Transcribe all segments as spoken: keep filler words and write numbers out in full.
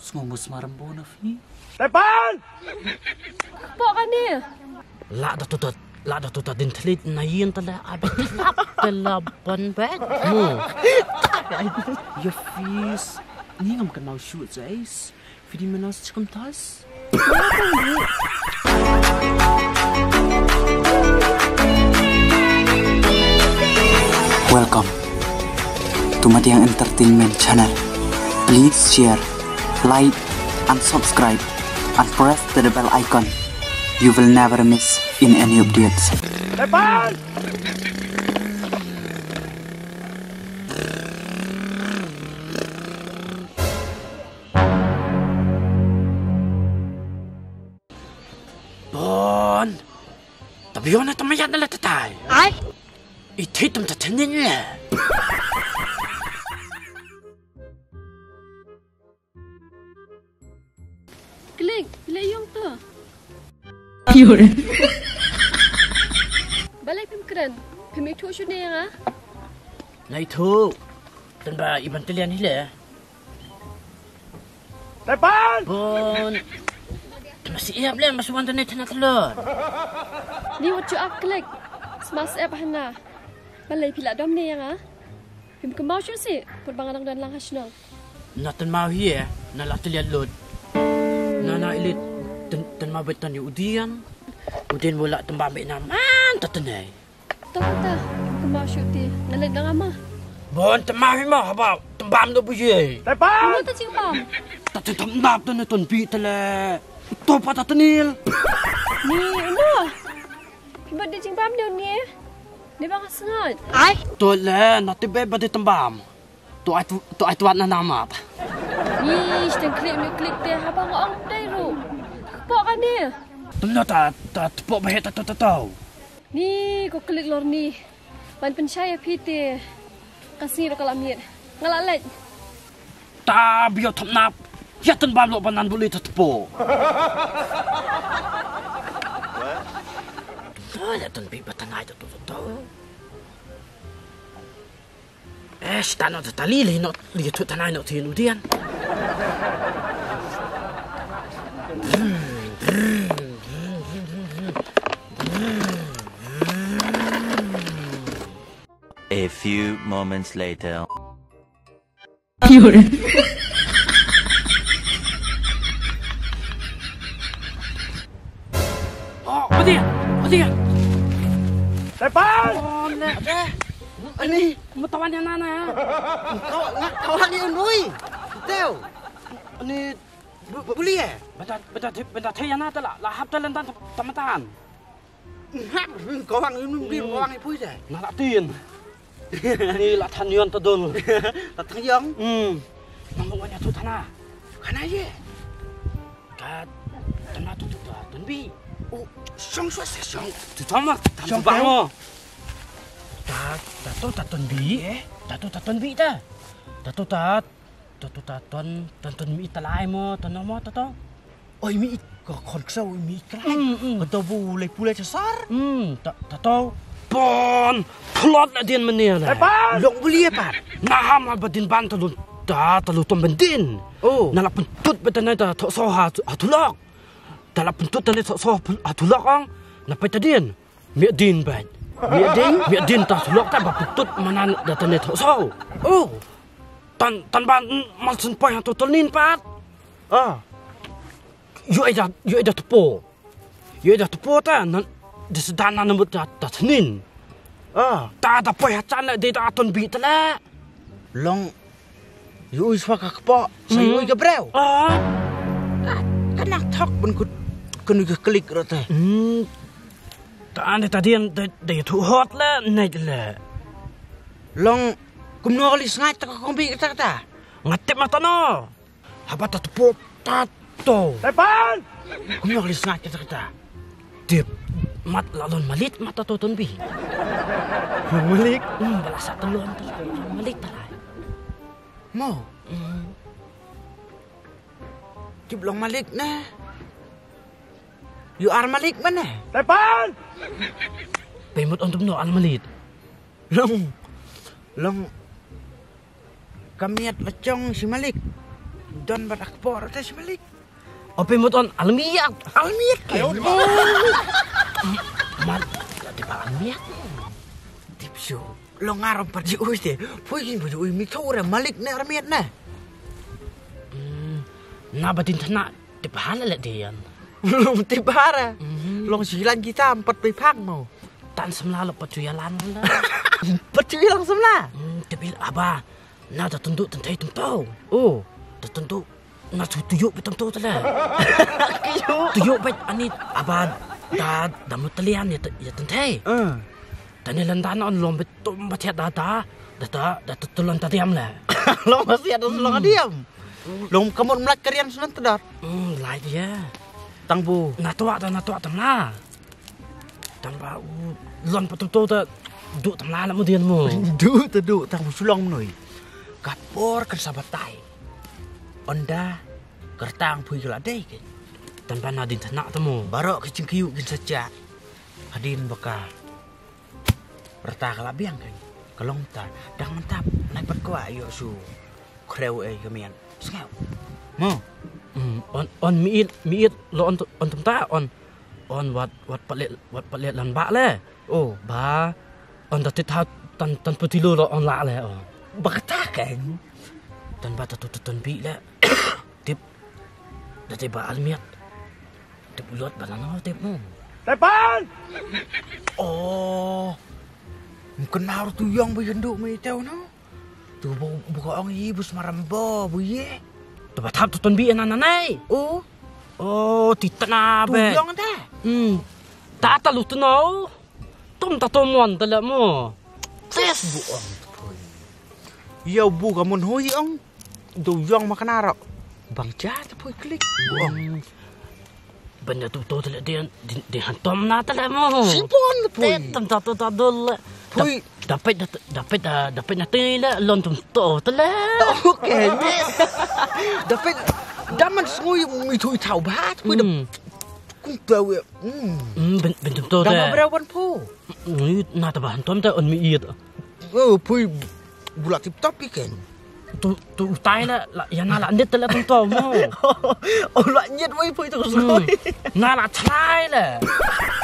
Sngew ngus maram bo na phi. Tepan! Pok kane. La da tutat, la da tutat din thlit na yin tala abi tlap tala ban bet. Mo. Ya fis. Ni ngam kan mau shoot jais. Fidi menas chikum tas. Welcome to Madiang Entertainment Channel. Please share, like, and subscribe, and press the bell icon. You will never miss in any updates. Bon. Tabiona tamayat na la tatai. Ai. Iti tum tatanin la. Klik, klik yung tu. Balai pim kren, pim itu shu ne ya. Lai tu. Tun ba iban telian ni le. Tepan! Bon. Masih iap le masih wan tane tana telur. Ni wat ju ap klik. Smas ep hana. Balai pila dom ne ya nga. Pim kemau shu si. Pur bang adang dan lang hashnong. Na tun mau hi eh. Na la telian lut. Na na ilit. Tun mau betan yu udian. Udian wala tun ba me na man tatanai. Tong ta, kemau shu ti, ngalet dang ama. Bon tymam hi ma haba tembam do buye. Tepan. Ano ta jingbam? Ta tembam ta ne ton bi tele. To pa ta tenil. Ni ano? Pi ba de jingbam de ni. Ni bang sngat. Ai. To le na ti be ba de tembam. To ai tu, to ai tuat na nama ta. Ni steng klik ni klik te haba ngong dai ru. Pok kane. Tumno ta ta pok ba he ta to ta tau. Ni ko klik lor ni. Ban pynshai ïa phi te. Ka sngi ruh ka la miet. Nga la leit. Ta biang thap nap. Ïa tynbam lok ban nan buli ta tpo. Ïa tynbi ba tanai ta to to. Eh, sta no ta li li no li tu tanai no tin udian. A few moments later. Oh, Odian, Odian. Tepan! Oh, ne, eh. Ani, matawan ïa nana. Kau, nga, kau ni unui. Teo. Ani, bu-, bu-, buli eh. Benda, benda, benda thei ïa na ta la, la hap ta lentan ta, ta matan. Hap, kawang ini mungkin kawang ipui deh. Nalak tin. Ni la than yon ta dul. La than yong. Hmm. Nang wan ïa tu thana. Khana ye. Ka thana tu tu ta tun bi. Oh, shong shwa se shong. Tu thama. Shong bang mo. Ta, ta tu ta tun bi eh. Ta tu ta tun bi ta. Ta tu ta Ta tu ta ton, ton ton mi ta lai mo, ton mo ta to. Oi mi ka khon ksau mi klai. Mm, mm. Ka to bu lai pulai sasar. Mm, ta, ta to. Pon, plot la dien mene la. Long buli e pat. Na ham ba din ban ta lu, ta, ta lu tom ben din. Oh. Na la pyntut ba ta na ta tho so ha, ha thulok. Ta la pyntut ta na tho so ha thulok ong. Na pa ta dien. Miet din bad. Miet din? Miet din ta thulok ta ba pyntut manan da tane tho so. Oh. Tan, tan ban mal sun poi ha to tol nin pat. Ah. Yu ai da, yu ai da tpo. Yu ai da tpo ta nan da sedan nan mut da, da tnin. Ah. Ta da poi ha chan la de da ton bi ta la. Long yu ui swa ka kpo sa yu ui ka breu. Ah. Ka, ka nak thok ben kut kenu ka klik rote. Hmm. Ta ane ta dien de, de thu hot le, nek le. Long kumno li sngat ta ka kong bi ta ta. Ngatip mata no. Haba ta tpo ta to. Tepan! Kumno li sngat ta ta. Tip mat la lon malit mata to ton bi. Malik. Hmm, bala sa telon ta. Malik ta lai. Mo. Hmm. Tip long malik na. Yu ar malik mana? Tepan! Pemut untuk no al malik. Long. Long. Kamiat lachong si malik. Don bad akbor te shi malik. Ope mut on almiat. Almiat ke. Mat, la tip almiat. Tip shu. Long aram pat ji ui te. Pui kin pui ui mi thau re malik ne armiat ne. Hmm, na ba din thana tip hala le dian. Long tip hara. Hmm. Long silan kita empat pai phak mau. Tan semla lo pat cuya lan la. Pat cuya lang semla. Hmm, tip il aba. Na da tundu tentei tum tau. Oh, da tundu. Na tu tuyu betum tu tele. Tuyu bet ani aba da da mutelian ya te- ya tentei. Eh. Tani landa na on lom betum batiat da da da da da tutulon ta diam le. Long masih ada selong diam. Long kamu melak kerian sunan tedar. Hmm, lai ya. Tang bu. Na tuak da na tuak tam na. Tang ba u lon betum tu ta du tam na la mudian mu. Du ta du tang bu sulong noi. Kapor kan sabatai. Onda kertang phui kala dei ke. Tang ba na din thana ta mu. Barok ke cingkiu kin sacha. Hadin baka. Rta ka la biang kan. Ka long ta dang mantap nai pat kwah ïoh shu khreu ei ka mian. Sngap. Mo. Hmm, on on miit miit lo on on tum ta on on wat wat palet wat palet lan ba le. Oh, ba on da tit ha tan tan putilo lo on la le on. Ba kata kan. Tan ba ta tu tu ton bi le. Tip. Da te ba almiat. Tip ulot ba la no tip mo. Tepan! Oh. Mungkin naru tu yong ba yendo me teu no. Tu bu bu ka ong yi bu smaram bo bu ye. Tu ba thap tu ton bi na na nai. Oh. Oh, ti tana Tu be. Yong ta. Hmm. Ta ta lu tu no. Tum ta tum mon ta le mo. Tes bu ong ta poi. Yow bu ka mun hui ong. Du yong ma kana ro. Bang ja ta poi klik bu ong. Ban ya tu to ta le din din han tom na ta le mo. Sipon ta poi. Tum ta to ta dul le. Poi. Dapet dapet dapet na te le lon tum to ta le. Okay. Dapet daman sngui mi thui thau ba ta poi. Kum tau. Hmm. Hmm, ben ben tum to. Dang te. Ba brau ban phu. Hmm, na ta ba han tom ta on mi iet. Oh, phui bula tip top iken. Tu tu utai la la ya na la nit la tum to mo. Oh, la nyet wai phui tu soi. Hmm. Na la trai la.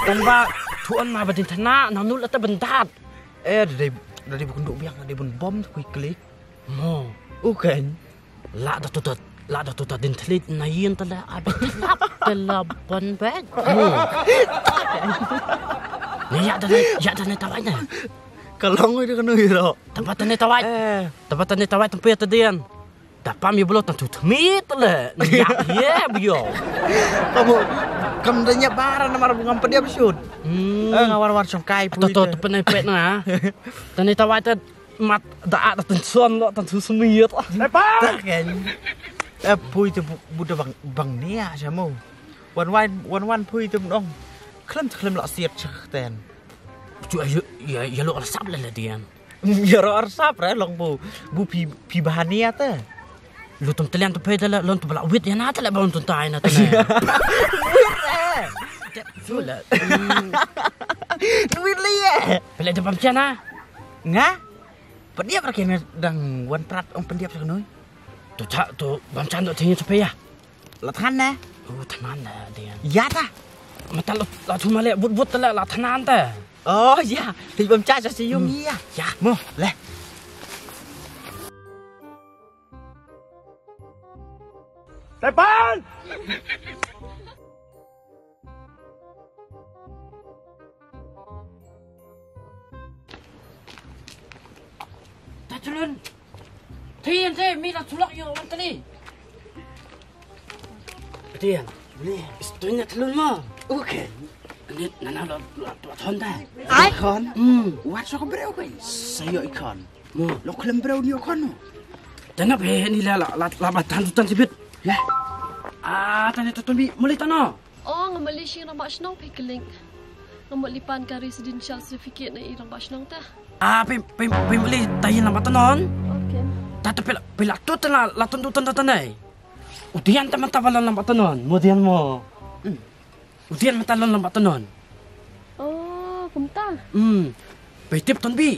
Kan ba tu on ma ba din thana na nu la ta bendat. Eh, dei dei bu kundu biang dei bun bom tu klik. Mo. Uken. La da tutat la da tutat din thlit na yin ta la abi lap ta la ban bek. Ni ya da ni ya da ni tawai na. Ka long wi ka nui ro. Tapa ta ni tawai. Eh. Tapa ta ni tawai tempe ta dian. Tapa mi belot na tu thmit le. Ni ya ye bio. Kamu kam da nya bara na mar bungam pediap sud. Hmm. Eh, ngawar war songkai. To to penai pet na. Ta ni tawai ta Mat da da tan son lo tan su smiet. Epa! Ta ken. Eh, pui tu bu- buda bang bang nia samo. Wan wan wan wan pui tu nong. Klem klem la siat chak ten. Chu ayu ya ya lo sap le le dian. Ya ro ar sap re long bu. Bu pi pi bahania te. Lu tum telian tu pe de le lon tu bla wit ya na te le bom tu tai na te. Wit re. Chu le. Wit le ye. Pele de bam chana. Nga? Pyndiap ra kine dang wan prat ong pyndiap sa knoi. Tu cha tu bam chan do thing cha pia. La than ne? Oh than ne dia. Ya ta. Mata la la thu male but but la la than ta. Oh ya, ti bam cha sa si yung ya. Ya. Mo le. Tepan! Ta tulun. Tian te mi la tulak yo wan tani. Tian. Ni. Istunya tulun mo. Okay. Ni nana lo lo lo thon ta. Ai kon. Hmm. Wat so ko breu kai. Sayo ikon. Mo. Lo klem breu ni okon. Tana be ni la la la ba tan tan tibit. Ya. Ah, tani tu tumbi muli tano. Oh, nga mali shi rangbah shnong phi kling. Nga mali pan ka residential certificate na i rangbah shnong ta. Ah, phi phi phi mali tayin rangbah tanon. Okay. Ta ta pila pila tu tana la tun tu tana tana. Udian ta mata balan rangbah tanon. Mudian mo. Udian mata lon rangbah tanon. Oh, kumta. Hmm. Bai tip ton bi.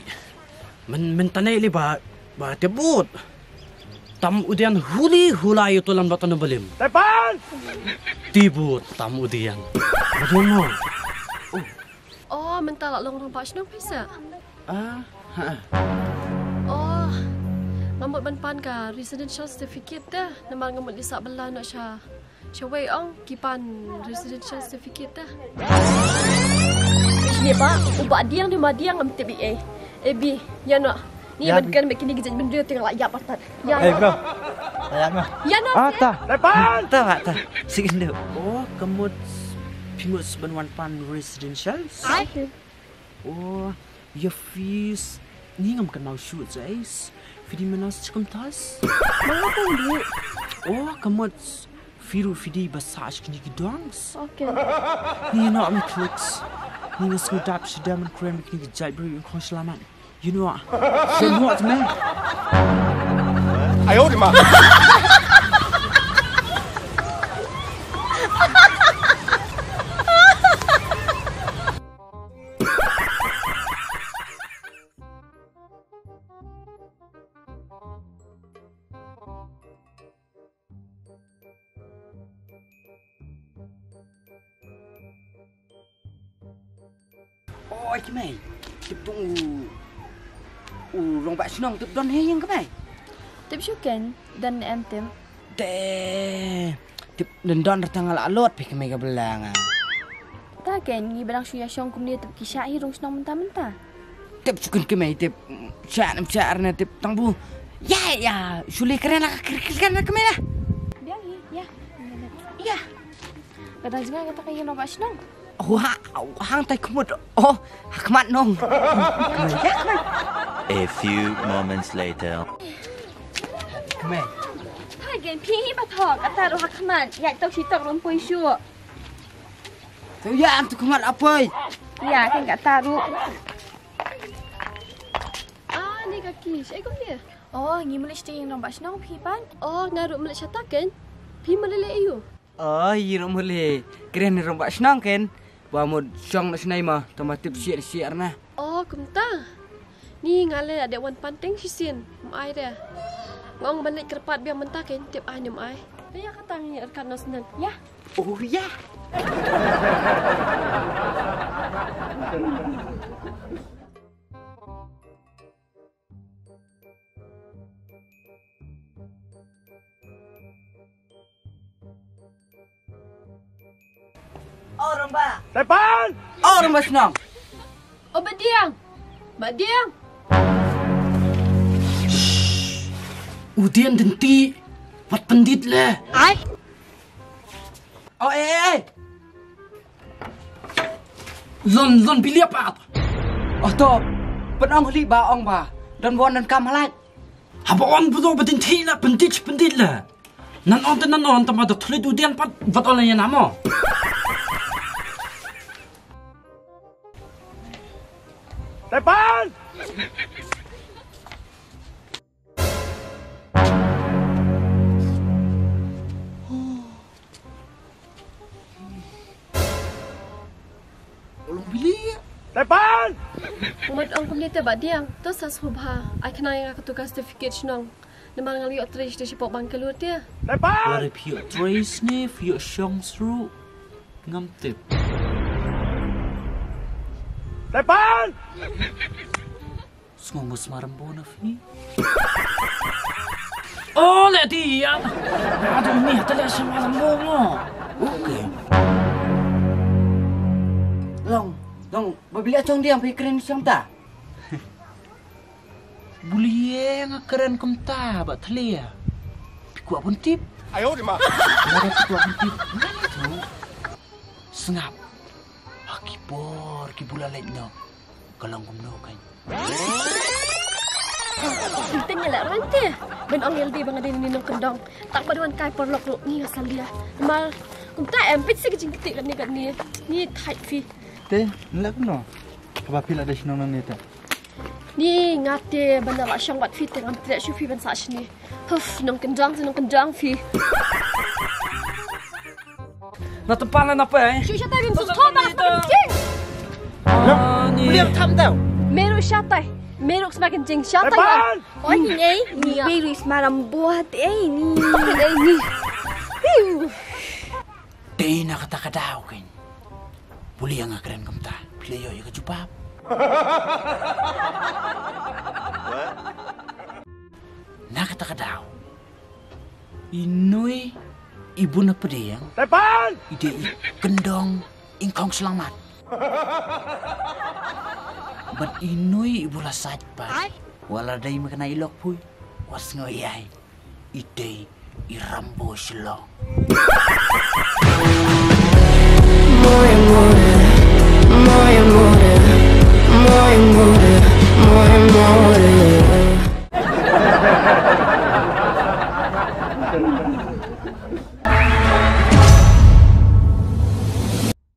Men men tane li ba ba tip but. Tam u Dian huli hulai u tulan batan u balim. Tepan! Tibu tam u Dian. Badan mo. Oh, mynta la long rangbah shnong phi sa? Ah, ha. Oh, nga mut ban pan ka residential certificate te. Namar nga mut lisa bela no sha. Sha wei ong ki pan residential certificate te. Ni ba, u ba diang ni ma diang am te bi eh. Eh bi, ya no. Ni ban kan me kini gijin bendri ting la ya patat. Ya. Hey bro. Ayan mo. Ya no. Ah, ta. Tepan! Ta ba ta. Sige ndu. Oh, ka mut phi mut ban wan pan residential. Ai. Oh, ya fees. Ni ngam kan mau shoot jais. Fidi menas chikum tas. Manga pun di. Oh, ka mut firu fidi basach kini gidongs. Okay. Ni no am clicks. Ni ngas ngudap shidam and krem kini gijai bro yung kong selamat. You know what? You know what, man? I owed him up. Oi kmai, tip tung u u long ba shnong tip don he yang kmai. Tip shuken don em tip. Te tip don don ratang ala lot pe kmai ka belanga. Ta ken ngi barang shu ya shong kumne tip ki sha hi rung shnong mynta mynta. Tip shuken kmai tip sha nam sha arna tip tang bu. Ya ya shuli kren la kren la kmai la. Biang hi ya. Ya. Kata jinga kata ka ino ba shnong. Wah, hang tai kmut. Oh, hakmat nong. A few moments later. Kmai. Hai gen phi hi ba thok kata ru hakmat. Ya tok shi tok rum pui shu. Tu ya am tu kmut apoi. Ya kan kata ru. Ah, ni kaki. Syai kong dia. Oh, ngi mele shite yang nong ba shnong phi pan. Oh, nga ru mele shata ken. Phi mele le ayu. Oh, yi ru mele. Kren ru ba shnong ken. Ba mut shong na shnai ma, tama tip siar siar na. Oh, kumta. Ni nga le ade wan pan teng shisien. Mai de. Ngong ban leit kyrpad biang mynta ken tip ai nim ai. Te ya kata ngi erkat nos nan. Ya. Oh ya. Oh, Ramba. Tepan! Oh, Ramba shnong. Oh, Badiang. Badiang. U Dian denti. Wat pendit le. Ai. Oh, eh, eh, eh. Lon, lon bilia pat. Oh, to. Pen ong li ba ong ba. Don won don kam halai. Haba on budo ba denti la pendit pendit la. Nan on te nan on tama da thuli du dian pat wat on la yana mo. Tepan! Ulung bili. Tepan! Umat ong kumne te ba diang. To sa subha. Ai kena yang aku tukar certificate shnong. Namar ngal yok trace de sipok bang kelur te. Tepan! Wari phi yok trace ne, phi yok shong sru. Ngam tip. Tepan! Sngo ngus maram bo na phi. Oh, le di ya. Aduh ni hata le sma maram bo mo. Okay. Long, long, ba bilia chong diang phi kren shong ta. Bulie nga kren kumta ba thlia. Phi kwah bun tip. Ayo di ma. Nga phi kwah bun tip. Nga ni tu. Sngap. Ha ki por ki bula leit no. Ka long kumno kan. Inten ïa la rante. Ben ong ïalade ba nga dei ni nongkyndong. Tak ba don kai por lok ruh ngi nga salia. Namar kumta em pit se ka jingkti kat ni kat ni. Ni thait phi. Te nlak no. Kaba phi la dei shnong nang ni te. Ni nga te ban da la shong wat phi te ngam treh shu phi ban sa shini. Huf, nongkyndong se nongkyndong phi. Na tempan na pe. Shu shatai bin su thom ba king. Lo, beliau tham tau. Meru shatai. Me ruh sma kan jing sha tai. Oi ni ei ni. Be ruh sma ram buat ei ni. Ei ni. Dei na kata ka daw kan. Pule nga kren kumta. Pule yo ya ka jubab. Na kata ka daw. Inui ibu na pdiang. Tepan! Ide i kendong ingkong selamat. Bat inui ibu la sait pa. Wala dai makna ilok pui. Was ngo yai. Ide i Rambo Shillong.